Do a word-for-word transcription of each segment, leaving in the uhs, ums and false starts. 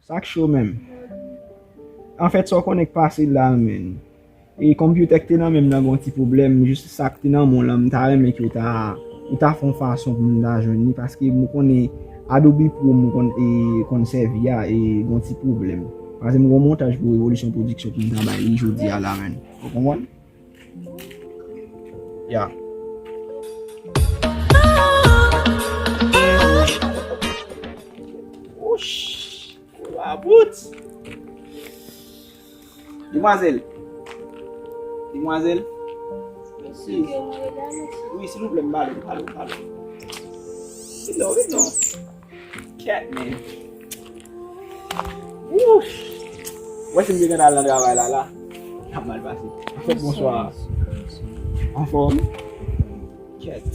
Sa k cho menm? Anfèt, sa w konnen k pase la, menn. E konpyutè k te nan men m nan gen yon ti pwoblèm, jis sa k te nan men w lan, m ta renmen ke w ta, ou ta fè yon fason pou m ta jwenn li, paske m konnen Adobe Pro m konn, e, konn sèvi a, e gen yon ti pwoblèm. Paske m gen yon montaj pou Revolution Production pou m ta bay li jodi a la, menn. Ou konprann? Ya. Wouch! Koulabout! Demwazèl. Demwazèl. Wi, silvouplè, m pale, m pale, m pale. Vin non, vin non. Kèt, men. Wouch! Wè si m te gentan al nan travay la, la. N ap mal pase. Anfèt, bonswa. Anfòm? Kèt.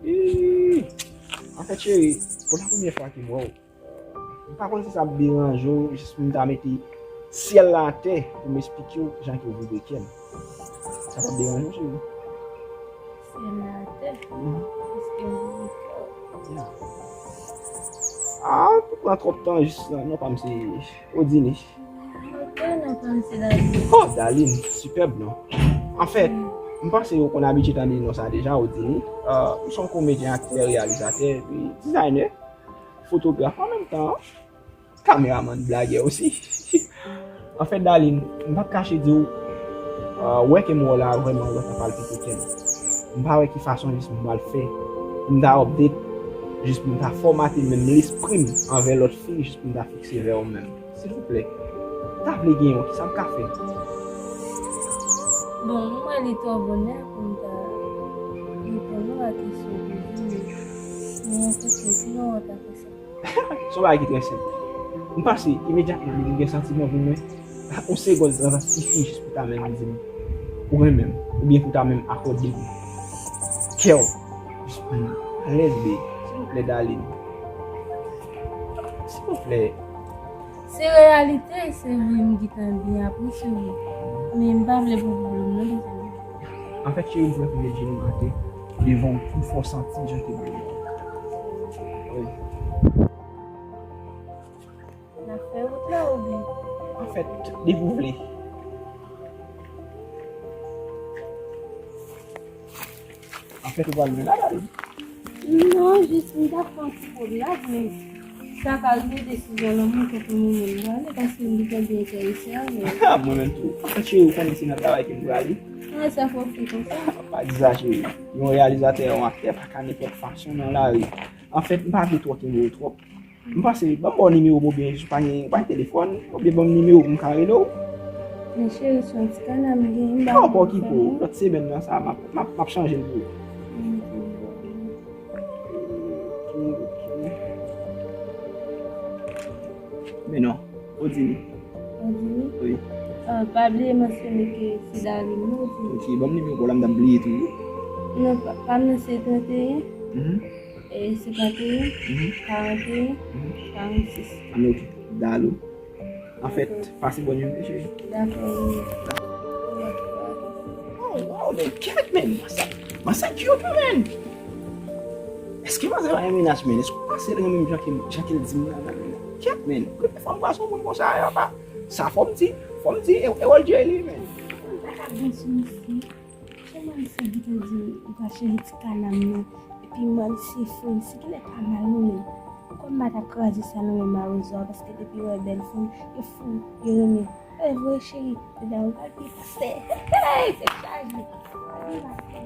Ih. Anfèt, cheri, pou la premyè fwa ke m wè w, m pa konn si sa ap deranje w, jis pou m ta mete syèl la atè pou m esplike w jan ke w vibre kè m. Sa p ap deranje w, cheri? Syèl la atè? Mhm. Èske w vibre kè w? Ya. Ah, pa pran twòp tan, jis nan, non pa m se Odini. Ok, non pa m se Darline. Oh, Darline, sipèb non. Anfèt, m panse ou konn abitye tande non sa deja, Odini. Ah, m se yon komedyen, aktè, reyalizatè, epi dizayner, fotograf an menm tan. Kameramann, blagè osi. Anfèt, Darline, m p ap kache di w, ah, wè ke m wè w la vrèman wè sa palpite kè m. M pa wè ki fason jis m pral fè pou m ta update, jis pou m ta fòmate menm lespri m anvè lòt fi, jis pou m ta fikse vè w menm. Silvouplè, m ta vle gen yon, kisa m ka fè? Bon, mwen wè li twò bonè pou m ta reponn ou a kesyon ou poze m. Men, men, se ke, sinon, w ta fè sa. Se yon bagay ki trè senp. M panse, imedyatman, depi m gen santiman pou mwen, yon segonn sa va sifi jis pou ta menm di m ou renmen m, oubyen pou ta menm akòde m kè w, jis pou m alèz, babe. Silvouplè, Darline. Silvouplè. Se reyalite, se vre, m gentan byen apresye w. Men m pa vle pou pwoblèm nan, mezanmi. Anfèt, cheri, m prè pou met jenou m atè devan w pou fè w santi jan ke m renmen w. Wi. N ap fè wout la oubyen? Anfèt, depi w vle. Anfèt, ou pral lwen la, Darline? Non, jis m t ap fè yon ti pwomnad, men sa ka rive desizyon lanmou ke pou nou menm prale, paske m gentan byen enterese avè l. Mwen menm tou. Anfèt, cheri, ou konnen se nan travay ke m prale. Ah, sa fè w fè konsa? Pa di sa, cheri. Yon reyalizatè, yon aktè pa ka nenpòt fason nan lari. Anfèt, m pa vle twò kenbe w twòp. M panse, ban m ba w nimewo m, oubyen si w pa gen, ou pa gen telefòn, oubyen ban m nimewo pou m ka rele w. Men cheri, se yon ti kana m gen, m ba w. Non, pa okipe w. Lòt semèn nan sa, m ap, m ap, m ap chanje l pou ou. Men non, Odini. Odini? Wi. Ah, pa bliye mansyone ke se Darline, non, Odini. Ok, ban m nimewo pa w la, m t ap bliye tou. Non, pa, pa m nan se trannteyen. Mhm. E senkanteyen, mhm, karanteyen, mhm, karannsis. Ann oke. Dalou. Anfèt, dakò, pase bòn jounen, cheri. Dakò, wi. Oh, wow, men kèt, men. Mansa, mansa cute, men. Èske mansa pa gen mennaj, men? Èske w panse l renmen m jan ke, jan ke l di m nan, nan, nan? Kèt, men. Premye fwa m wè yon moun konsa, e pa. Sa fò m di, fò m di, e, e Walter li, men. Sa ka bon sou misye. Kòman misye gentan di m ou ka chanje ti kana m nan? Epi man misye fre, misye genlè pa mal non menm. Kòm m pa t ap kraze sa non menm mawozo a, paske depi yo wè bèl fanm, yo fou, yo renmen. E vre cheri, medam yo pral peye pastè. Hey, se chaje. Pral peye pastè.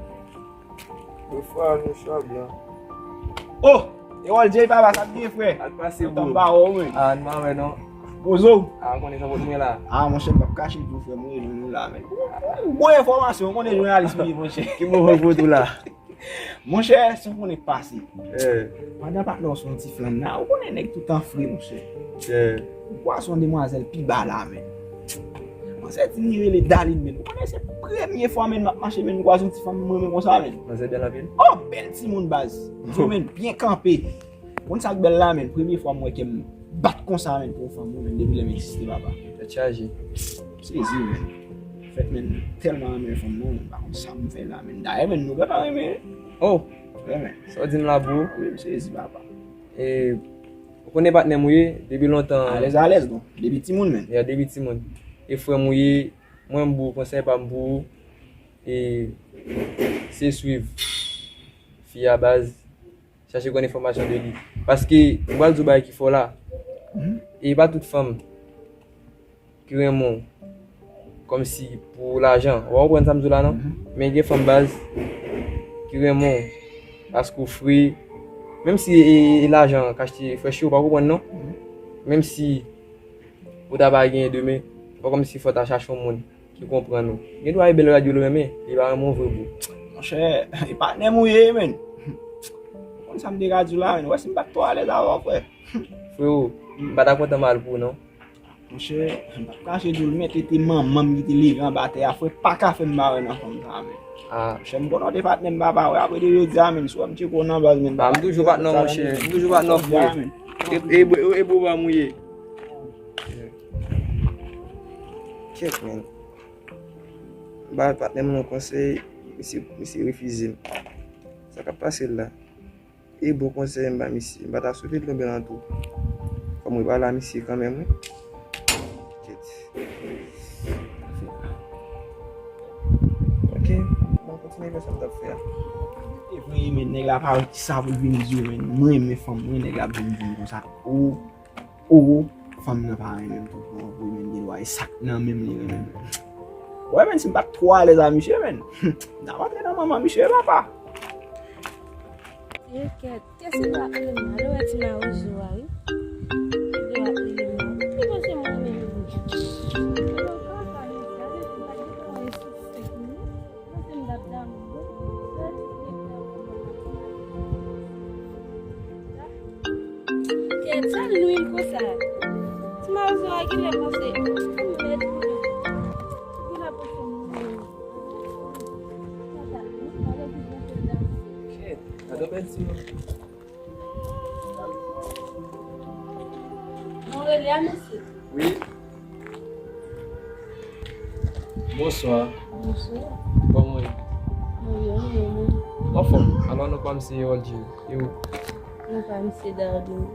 Yo fwa nou chwa blan. Oh! E Walter papa, sa k gen, frè? Sa k pase, bro? Kontan m pa wè w, men. Ah, n pa wè non. Bozo. Ah, m konnen sa pot mwen la. Ah, monchè, m p ap kache tou, frè, m renmen nou la, men. Ou bon enfòmasyon, ou konnen jounalis m ye, monchè. Ki bon pou tou la? Monchè, sa w konnen k pase. Eh. Pandan patnè w se yon ti flann la, ou konnen nèg toutan fre, monchè. Eh. M kwaze yon demwazèl pi ba la, men. Manzè di li rele Darline, men. Ou konnen se premye fwa, men, m ap mache, men, m kwaze yon ti fanm m renmen konsa, men. Manzè bèl anpil? Oh, bèl timoun, baz. Di w, men, byen kanpe. Konn sa k bèl la, men. Premye fwa m wè kè m bat konsa, men, pou yon fanm, men, depi lè m egziste, papa. Tèt chaje. M sezi, men. Anfèt, men, m tèlman renmen fanm nan, men, m pa konn sa pou m fè la, men. Dayè, men, nou gentan renmen. Oh! Renmen. Sa w di m la, bro? Wi, m sezi, papa. E Konnen patnè m ou ye depi lontan. Alèz, alèz, non. Depi timoun, menm. Ya, depi timoun. E frè m ou ye, mwen m ba w konsèy pa m pou ou. E se swiv fi a baz, chache konn enfòmasyon de li. Paske, m pral di w bagay ki fò la. E pa tout fanm ki renmen w kòmsi pou lajan. Ou pa konprann sa m di w la, non? Men gen fanm baz ki renmen w paske w fre. Menm si e, e, e lajan ka achte frechi, ou pa konprann, non? Menm si ou ta pa genyen demen, pa kòmsi fò w ta chache yon moun ki konprann ou. Gen dwa e bèl rad yo l renmen, li pa renmen w vre, bro. Monchè, e patnè m ou ye, menn. Ou konn sa m te ka di w la, menn. Ou wè si m pa t twò alèz avè w, frè. Frewo, m pa ta kontan mal pou ou, non. Monchè, m p ap kache di w, li mèt te manman m ki te leve anba tè a, frè, pa ka fè m pa wè nan fanm sa, menn. Ah. Monchè, m konnen w te patnè m, papa, wè, apre de jodi a, menn, si w wè m tcheke w nan baz, menn, m toujou patnè w, monchè, m toujou patnè w, frè. E, e, e, e bro pa m ou ye. Kèt, menn. M ba patnè m nan konsèy, misye, misye refize m. Sa k ap pase la? E bon konsèy m ba misye. M pa ta swete l tonbe nan twou. Fò m repale a misye kanmenm, wi. Kèt. Ok, m kontinye fè sa m t ap fè a. E vre, men nèg la pa wè kisa pou l vin di yo, men. Mwen renmen fanm mwen, nèg la ap vin di m konsa. O, o, fanm nan pa renmen m tou, bon, wi, men gen dwa e sa k nan men m li renmen m. Wè, men si m pa t twò alèz a misye, men. M t ap antre nan manman misye, papa. Yo, kèt, kèt se pa eleman, alò wè ti mawozo a, wi. Yo, a eleman. Ki panse mwen menm? Yo, kòman sa ye? Sa vle di, pa gen tan, e sou fèt, wi. Panse m t ap damou, wi. Kèt, sa l nwim konsa? Ti mawozo a genlè panse m mèt pou li. Genlè panse m nwim. Kèt, gade yon bèl timoun. Mwen rele a mesye. Wi. Bonswa. Bonswa. Kòman w ye? Mwen byen, mwen byen. Anfòm, alò non pa m se Oldie. E ou? Non pa m se Darline.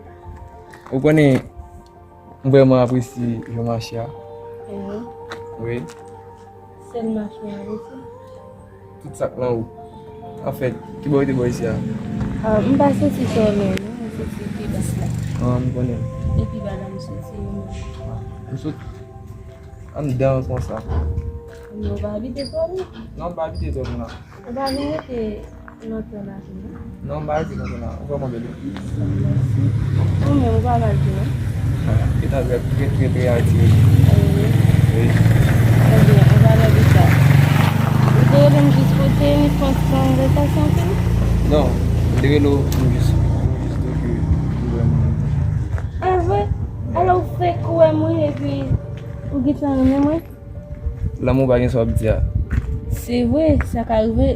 Ou konnen, m vrèman apresye jan w mache a. Wi. Sèl mache a, wi. Tout sa k nan ou. Anfèt, ki bò ou te bò isi a? Ah, m pa soti Sòlè, non, m soti pi ba la. Ah, m konnen. E pi ba la m soti, wi. Ou sot anndan konsa? Non, ou pa abite Sòlè? Non, m pa abite Sòlè la. Ou pa vin rete lontan la tou, non? Non, m pa rete lontan la. Ou vrèman bèl, wi. Mèsi. Ou menm, ou pa mal tou, non? Ah, e ta trè, trè, trè, trè atire. Wi. Wi. Ebyen, an palan de sa, ou te rele m jis pou te ni fè yon ti konvèsasyon anpil? Non, m te rele w pou jis, pou jis di w ke m vrèman renmen w. Ah, vre? Alò, ou fèk wè mwen epi ou gentan renmen mwen? Lanmou pa gen sa w ap di a. Se vre, sa ka rive.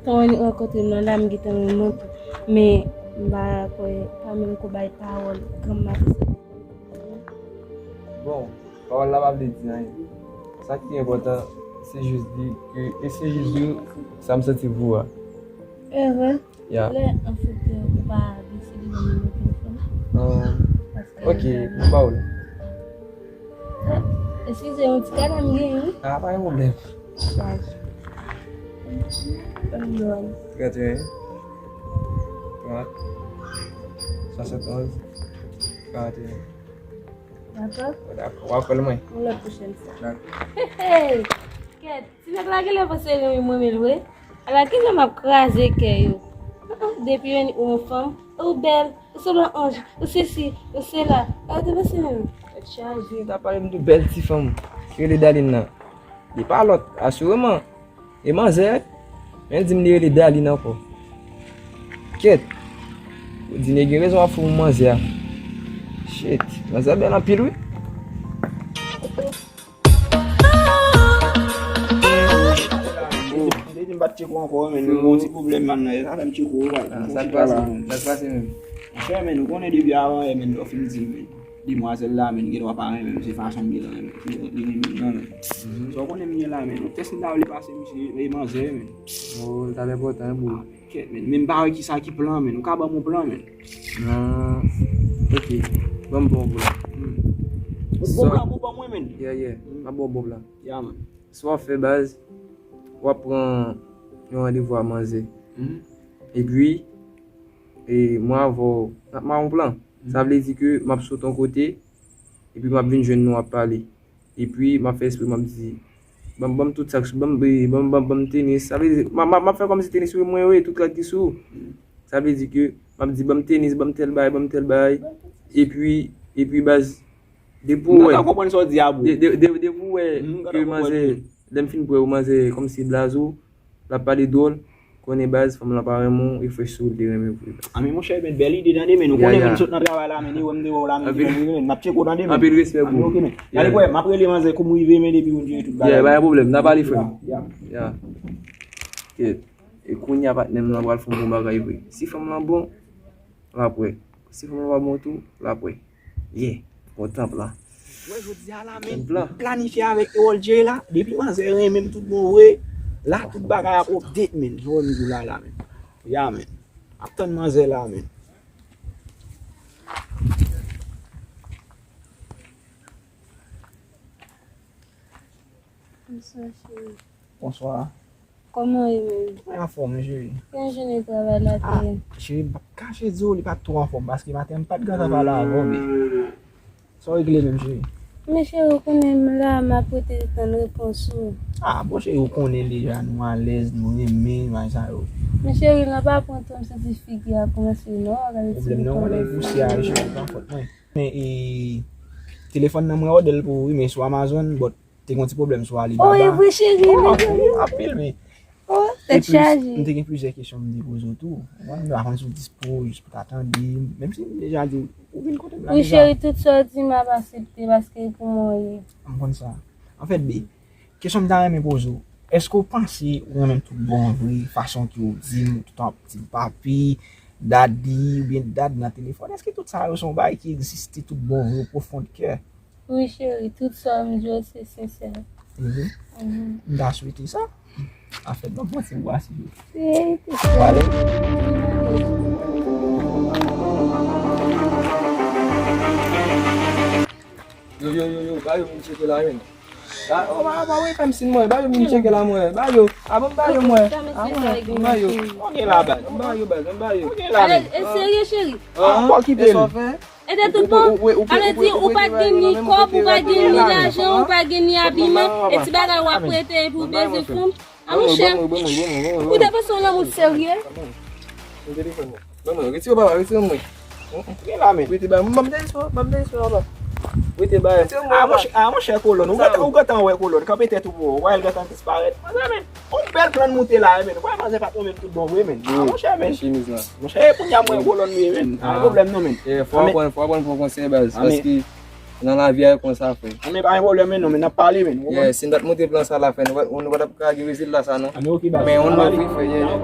Tan w rankontre m nan la, m gentan renmen w tou. Men, m pa kwè, pa menm ko bay pawòl granm maten sa. Bon, pawòl la pa vle di anyen. Sa ki enpòtan, se jis di ke, e se jis di w sa m santi pou ou a. E vre? Ya. Lè, anfèt, ou pa deside ban mwen nimewo telefòn ou? Ah, paske ok, m ba w l. Ah, eskize, yon ti kanal m genyen, wi. Ah, pa gen pwoblèm. Chaj. Ban m nimewo a. Trant et un, trant, swasannonz, karant et un. Dakò? Dakò, w ap fè l mwen. Yon lòt pwochèn fwa. Dakò. Hey, hey! Kèt, ti nèg la genlè panse li renmen mwen, men l vre. Ala kijan m ap kraze kè yo. Depi yo ni ou yon fanm, ou bèl, ou se yon anj, ou sesi, ou sela. Ala te panse menm. Tèt chaje, ta pale m de bèl ti fanm ki rele Darline nan. Li pa lòt, asireman. E manzè, men di m li rele Darline ankò. Kèt. Ou di nèg gen rezon ap fou manzè a. Shit, manzè bèl anpil wi. Ou te di m pa t tcheke w ankò, men nou gen yon ti pwoblèm la, sa fè m tcheke w, wi. Sa k pase, sa k pase menm? Monchè, men nou konnen depi avan yè, men lè w fin di m, men. Demwazèl la, men, gen dwa pa renmen m, se fason m gentan renmen, li renmen m nan, men. Mhm. Sa w konnen m ye la, men. Yon tès m ta vle pase misye, e manzè, men. Oh, li t ap enpòtan, wi, bro. Ah, men, kèt, men. Men m pa wè kisa ki plan, men. Ou ka ban m yon plan, men. Non. Ok, ban m bon bob la. Bob la pou ban mwen, men. Yeah, yeah. M ap ba w bob la. Yeah, man. Sa w ap fè, baz, w ap pran yon randevou a manzè. Epi, e, mwen avè w, n ap mare yon plan. Sa vle di ke m ap sot yon kote, epi m ap vin jwenn nou ap pale. Epi, m ap fè espre, m ap di, ban m, ban m tout sa k sou, ban m, ban m, ban m, ban m tenis. Sa vle di, m ap, m ap, m ap fè kòmsi tenis yo mwen yo ye, tout rad ki sou. Sa vle di ke, m ap di, ban m tenis, ban m tèl bagay, ban m tèl bagay. Epi, epi, baz, depi w wè, de, de, de, depi w wè ke manzè, lè m fin pran w, manzè kòmsi blazo, l ap pale dwòl, konnen baz, fanm lan pa renmen w, e fresh sou ou l te renmen vre, baz. A, men monchè, men bèl ide tande, men nou konnen, men m sot nan travay la, men li wè m te wè w la, men li wè m, men m ap tcheke w tande, men. Anpil respè pou ou. Ok, men. Gade kwè, m ap rele manzè kou m rive, men epi nou jere tout bagay. Yeah, pa gen pwoblèm, n a pale, frè m. Yeah. Yeah. Ok. E kounye a patnè m nan pral fè yon bon bagay vre. Si fanm lan bon, l ap wè. Si fanm lan pa bon tou, l ap wè. Yeah, kontan plan. Wè, jodi a la, men, m planifye avèk Erol J la. Depi manzè renmen m tout bon vre, la, tout bagay ap update, men. Jan w di w la, la, men. Ya, men. Ap tann manzè la, men. Bonswa, cheri. Bonswa. Kòman w ye menm? Mwen anfòm wi, cheri. Jan jounen travay la te ye? Ah, cheri, m p ap kache di w, li pa t twò anfòm, paske maten m pa t gentan pale avè w, men sa w regle menm, cheri? Men cheri, ou konnen m la, m ap rete tann repons ou. Ah, bon, cheri, ou konnen deja, nou alèz, nou renmen, bagay sa yo. Men cheri, nan pa pran tan m santi figi a kòmanse non, gade ti pwoblèm nan, ou konnen pousyè a, cheri, pa fòt mwen. Men, e, telefòn nan mwen òdè l pou ou wi, men sou Amazon, but te gen yon ti pwoblèm sou Alibaba. Oh, e vre, cheri, oh, men anpil, men. Oh, tèt chaje. M te gen plizyè kesyon m te poze w tou. Ou konprann, m pa konn si w dispo, jis pou ta tande, menm si m deja di w, ou vin kote m la deja. Wi, cheri, tout sa w di m ap aksepte, paske pou mwen, wi. M konn sa. Anfèt, babe, kesyon m ta renmen poze w, èske w panse ou renmen m tout bon vre, fason ke w di m, ou tout tan ap di m papi, daddy, oubyen dad nan telefòn? Èske tout sa yo se yon bagay ki egziste tout bon vre, o pwofon de kè? Wi, cheri, tout sa m di w se sensè. Mhm. Mhm. M ta swete sa. Anfèt, non, pran ti bwa si yo. Verite. Pale. Yo, yo, yo, yo, ba yo vin tcheke la, men. Ba, oh, ba, ba, wi, kòm si mwen, ba yo vin tcheke la, mwen. Ba yo, ah, bon, ba yo, mwen. Ah, mwen, ba yo. Kounye la, ba. Ba yo, ba, ba yo. Kounye la, men. E serye, cheri? Ah, pa okipe l. E te tout bon. Sa vle di, ou pa t gen ni kòb, ou pa t gen ni lajan, ou pa t gen ni abiman, e ti bagay w ap prete epi w beze fanm. A monchè, ou te panse yon lanmou serye? Ban mwen, retire baba, retire mwen. Gen la, men. Rete ba, ban m de sou, ban m de sou, baba. Rete ba. A monchè, a monchè, kolòn, ou gentan, ou gentan wè kolòn, kanpe tèt ou pou ou, wè l gentan disparèt. Manzè, men. Yon bèl plan moute la, men. Wè, manzè pa tonbe tout bon vre, men. A, monchè, men. Chemiz la. Monchè, e kounye a mwen kolòn li ye, men. Pa gen pwoblèm non, men. Fò aprann, fò aprann pran konsèy, baz, paske nan lavi a e konsa, frè. Men pa gen pwoblèm, men, non, men n ap pale, men. Yeah, si n pa t monte plan sa la, frè, nou pa, nou pa t ap ka gen rezilta sa, non. Men on love, wi, frè, yeah.